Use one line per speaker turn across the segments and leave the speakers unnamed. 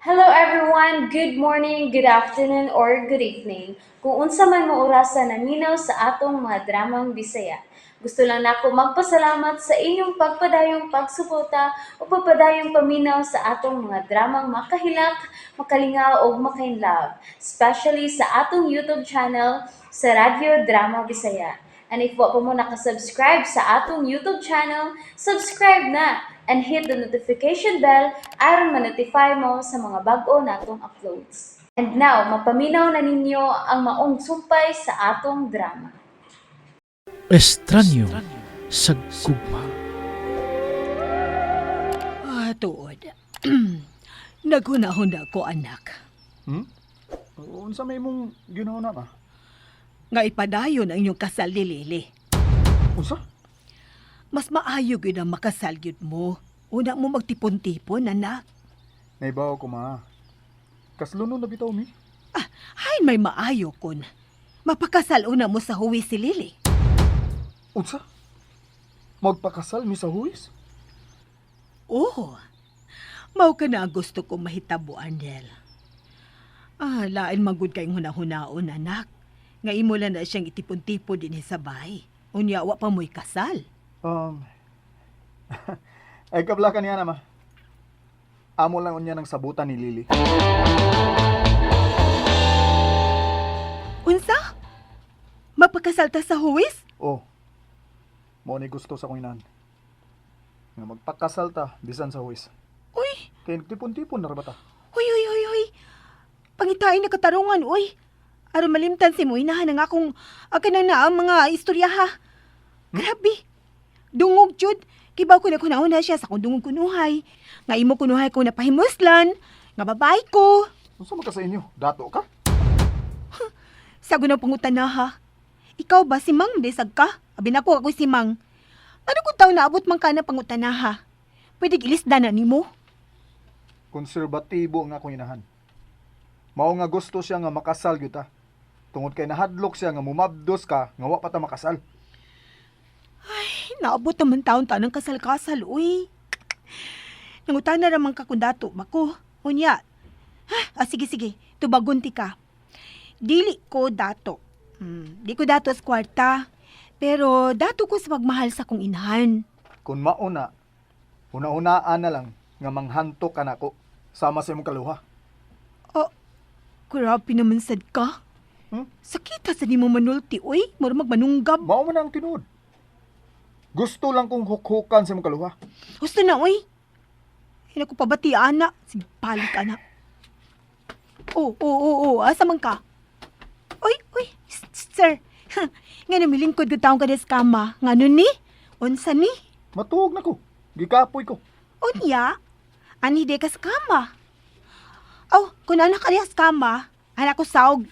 Hello everyone! Good morning, good afternoon, or good evening. Kung unsa man mo orasa naminaw sa atong mga dramang Bisaya. Gusto lang nako magpasalamat sa inyong pagpadayong pagsuporta o pagpadayong paminaw sa atong mga dramang makahilak, makalingaw ug makainlove, especially sa atong YouTube channel sa Radyo Drama Bisaya. And if wa pa mo nakasubscribe sa atong YouTube channel, subscribe na and hit the notification bell aron ma-notify mo sa mga bag-o natong uploads. And now, mapaminaw na ninyo ang maong sumpay sa atong drama.
Estranyo sa gugma.
Ah, tuod. Naghuna-huna ko, anak.
Unsa may imong ginahuna ma?
Nga ipadayon ang inyong kasal ni Lily.
Unsa?
Mas maayo gyud ang makasal gyud mo. Una mo magtipon-tipon, anak.
Naibaw ko ma. Kaslunon na bitaw mi.
Ah, hay may maayo kun. Mapakasal una mo sa huwi si Lily.
Unsa? Magpakasal mi sa huwis?
Oo. Mao ka na ang gusto ko mahitabo, Arnel. Ah, lain magud kayong hunahunaon, anak. Nga imo lang na siyang itipon-tipon din sa bahay. Unya, wa pa mo'y kasal.
Ay kabla ka niya na ma. Amo lang unya ng sabutan ni Lily.
Unsa? Mapakasal ta sa huwis?
Oh. Mao ni gusto sa kong inahan. Nga magpakasal ta bisan sa huwis.
Uy,
Kay nagtipon-tipon na ra ba ta?
Huy, huy, huy, huy. Pangitain na katarungan, uy. Aron malimtan si mo, inahan ang akong akanang na ang mga istorya ha. Grabe. Dungog, jud. Kibaw ko na kunauna siya sa kong dungog kunuhay. Nga imo kunuhay ko na pahimuslan. Nga babae ko.
Unsa man ka sa inyo? Dato ka?
Sa gunang pangutana ha. Ikaw ba si Mang desag ka? Abi nako ako si Mang. Ano kung taon naabot man ka na pangutana ha? Pwede gilisda na nimo?
Konserbatibo nga akong inahan. Mao nga gusto siya nga makasal gyud ta. Tungod kay nahadlok siya nga mumabdos ka nga wa pa ta makasal.
Naabot naman taon ta ng kasal-kasal, uy. Nangutan na ramang ka kung dato, bako. Unya. Ha, ah, sige, sige. Tubagon ti ka. Dili ko dato. Di ko dato sa kwarta. Pero dato ko sa pagmahal sa kong inahan.
Kung mauna, una-unaan na lang nga manghanto ka nako sama sa imong kaluha.
Oh, grabe naman sad ka.
Hmm?
Sakita sa nimo manulti, uy. Mura magmanunggab.
Mao man ang tinuod. Gusto lang kong hukhukan sa imong kaluha.
Gusto na, uy. Ay, naku, pabati, ana. Sige, balik, ana. Oh, oh, oh, oh. Asa man ka? Uy, uy, sir. Nga namilingkod ko taong ka kama. Nga nun ni? Unsa ni?
Matuog na ko. Gikapoy ko.
Unya? Ani de ka sa kama? Oh, kung anak ka diha sa kama, anak ko saog.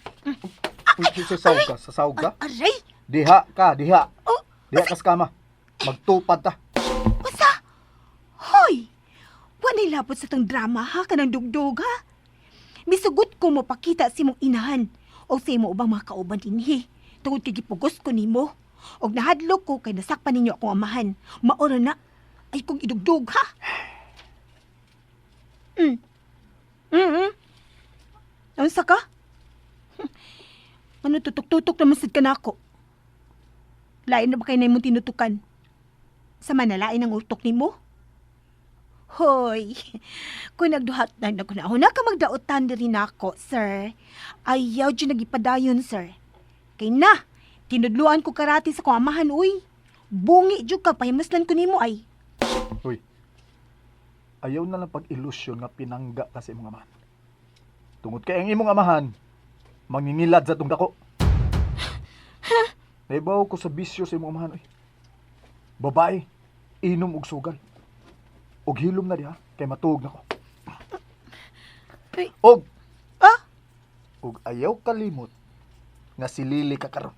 Uy, sasawg ka, sasawg ka.
Aray!
Diha ka, diha.
Oh,
Diha ka sa kama. Magtupad ta.
Unsa? Hoy! Wa labot sa tong drama ha, kanang dugdug ha? Misugot ko mo pakita si mong inahan o sa imo ubang mga kauban dinhi. Tungod kay gipugos ko nimo. Og nahadlok ko kay nasakpan ninyo akong amahan. Maora na ay kong idugdug ha. Mm. Unsa ka? Ano tutok-tutok naman sad ka nako? Lain na ba kay na imong tinutukan? Sa manalain ang utok nimo? Hoy, kung nagduhat na nagkunahuna ka magdaotan diri nako, sir. Ayaw dyan nagipadayon, sir. Kay na, tinudluan ko karati sa kong amahan, uy. Bungi jud ka, pahimuslan ko nimo ay.
Uy. Ayaw na lang pag-ilusyon nga pinangga ka sa imong amahan. Tungod kay ang imong amahan, mangingilad sa tong dako. Naibaw ko sa bisyo sa imong amahan, uy. Babae, inom og sugal. Og hilom na diha, kay matuog na ko.
Ay.
Og,
Ah?
og ayaw kalimot nga si Lily ka karon.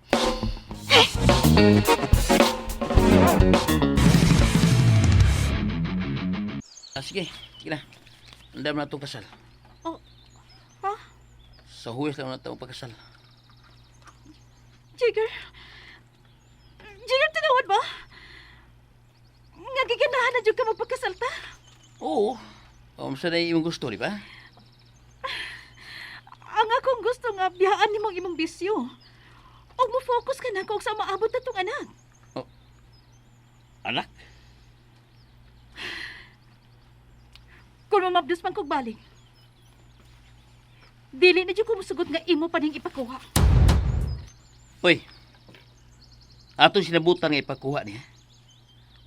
Ah, sige, sige na. Andam na itong kasal.
Oh, ha?
Sa huwis lang na itong pagkasal.
Jigger? Jigger, tinuod ba? Nga giganahan na jud ka magpakasal ta?
Oo. Sa na imong gusto, di ba?
Akong gusto nga biyaan nimong imong bisyo. Og mo focus ka nako og sa maabot na tong anak.
Anak?
Kung mamabdos man kog balik. Dili na jud ko mosugot nga imo pa ning ipakuha.
Uy. Atong sinabutan nga ipakuha niya.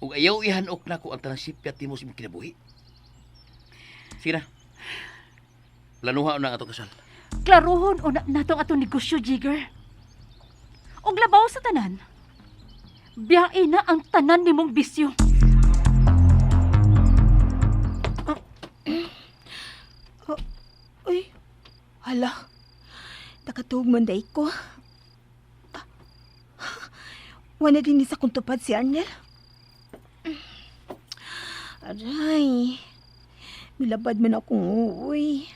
Ug ayaw ihanok nako ang tanang sipyat nimo sa imong kinabuhi. Sige na. Planuha na ang atong kasal.
Klarohon una natong atong negosyo, Jigger. Og labaw sa tanan. Biyae na ang tanan nimong bisyo.
Uy, hala. Nakatuog man day ko. Ah, wala din sa kong tupad si Arnel. Aray, milabad man akong uuwi.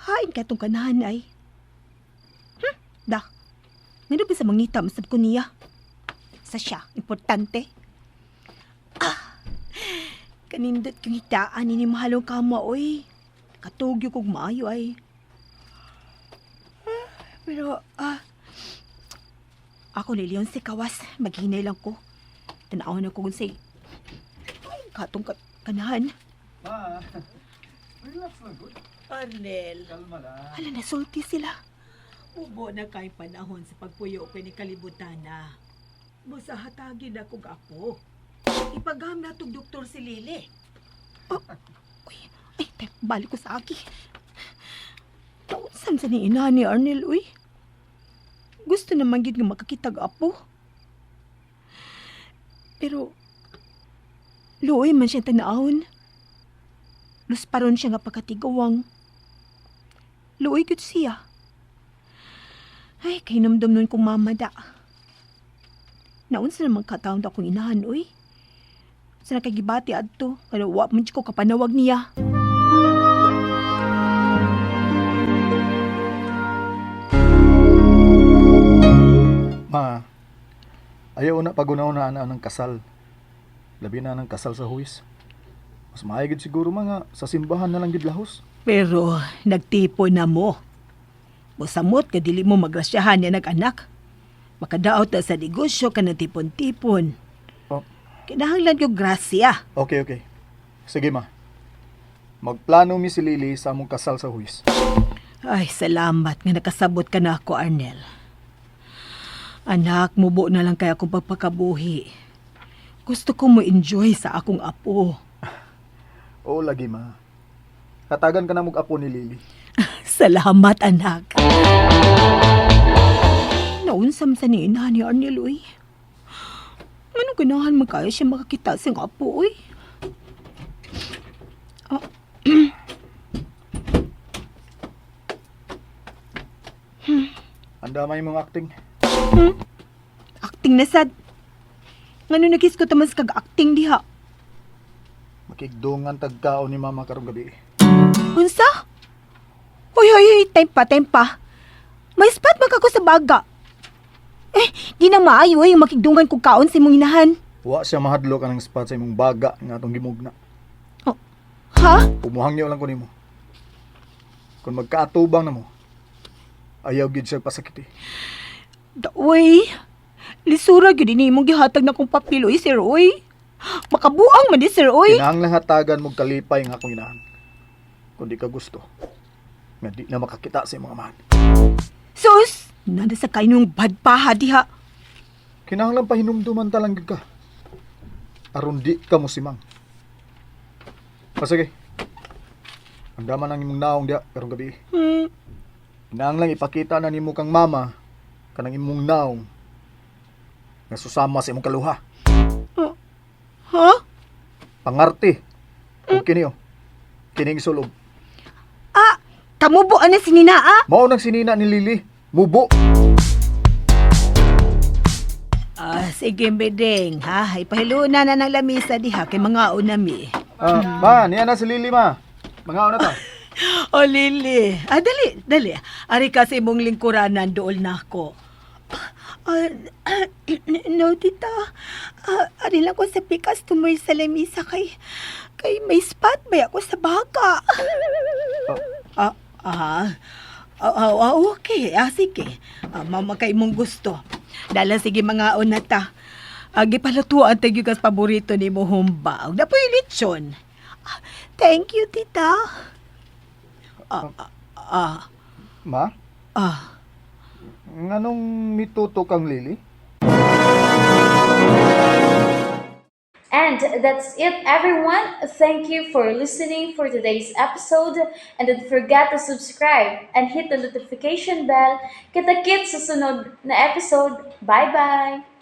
Hain ka tong kanahan ay. Da, ngano ba sa mangita masab ko niya? Sa siya, importante. Ah, kanindot kong hitaan ini mahalong kama, oy. Katugyo kog maayo ay. Pero, ako ni Leon si Kawas, maghinay lang ko. Tanaw na ko kung say, ay, katong kanahan.
Ma, relax lang good.
Arnel,
Kalma lang.
Hala, nasulti sila.
ubo na kay panahon sa pagpuyo ko ni kalibutan na. Busa hatagin na kog apo. Ipagam na tog doktor si Lily.
Uy, ay, tay, balik ko sa aki. Taon sa ni ina ni Arnel, uy. Gusto naman gid nga makakitag apo. Pero, luoy man siya tanahon. Lusparon siya nga pagkatigawang. Luoy gud siya. Ay, kahinumdum nun kong mamada. Naunsa naman kataon da akong inahan, uy. Sa nakagibati adto, kaya wa man ko kapanawag niya.
Ma, ayaw na pagunaw na ana ng kasal. Labi na ng kasal sa huwis. Mas maayo gid siguro mga sa simbahan na lang gid lahos.
Pero nagtipo na mo. Busamot ka dili mo magrasyahan niya nag-anak. Makadaot na sa negosyo ka ng tipon-tipon.
Oh.
Kinahanglan yung grasya.
Okay, okay. Sige ma. Magplano mi si Lily sa among kasal sa huwis.
Ay, salamat nga nakasabot ka na ako, Arnel. Anak, mubo na lang kaya akong pagpakabuhi. Gusto ko mo enjoy sa akong apo.
Oo lagi ma. Hatagan ka na mog apo ni Lily.
Salamat, anak.
Naunsam sa ni ina ni Arnel, uy. Ano ganahan man kaya siya makakita sa apo, uy?
Anda may mong acting.
Acting na sad. Ngano nagis ko tamas kag acting diha?
Makigdungan tagkaon ni mama karong gabi.
Unsa? Hoy, hoy, hoy, time pa, time pa. May spot ba ka ko sa baga? Eh, di na maayo ay makigdungan kog kaon sa imong inahan.
Wa siya mahadlok anang spot sa imong baga nga atong gimugna.
Ha?
Pumuhangyo lang ko nimo. Kung magkaatubang na mo, ayaw gid siya pasakiti.
Daoy. Lisura gyud ini imong gihatag na kong papel oy, sir oy. Makabuang man di sir oy.
Kinahanglan hatagan mo kalipay nga akong inahan. Kung di ka gusto, nga di na makakita sa imong amahan.
Sus, nanda sa kainong badpaha diha.
Kinahanglan pahinumduman ta lang gid ka. Aron di ka mo simang. O sige. Ang daman ang imong naong diha karong gabi. Kinahanglan ipakita na nimo kang mama kanang imong naong nga susama sa imong kaluha.
Ha?
Pangarte. Ug kini oh. Kining sulob.
Ah, kamubo ana si Nina ah.
Mao nang sinina ni Lily. Mubo.
Ah, sige, Bedeng, ha? Ipahiluna na ng lamisa diha kay mga unami.
Ah, ma, niya na si Lily ma. Mga una ta.
O, Lily. Ah, dali, dali. Ari kasi mong lingkuranan, dool na ako.
Ah, no, tita. Ah, ari lang ko sa pikas tumoy sa lamisa kay may spot ba ako sa baka.
Ah, Ah, okay. Ah, sige. Ah, mama kay mong gusto. Dala sige mga una ta. Ah, gipalatuan tayo kas paborito ni mo humba. Ug napoy lechon. Ah, thank you, tita. Ah, ah, ah,
Ma,
ah.
nganong mituto kang Lily?
And that's it, everyone. Thank you for listening for today's episode. And don't forget to subscribe and hit the notification bell. Kita-kits sa sunod na episode. Bye-bye!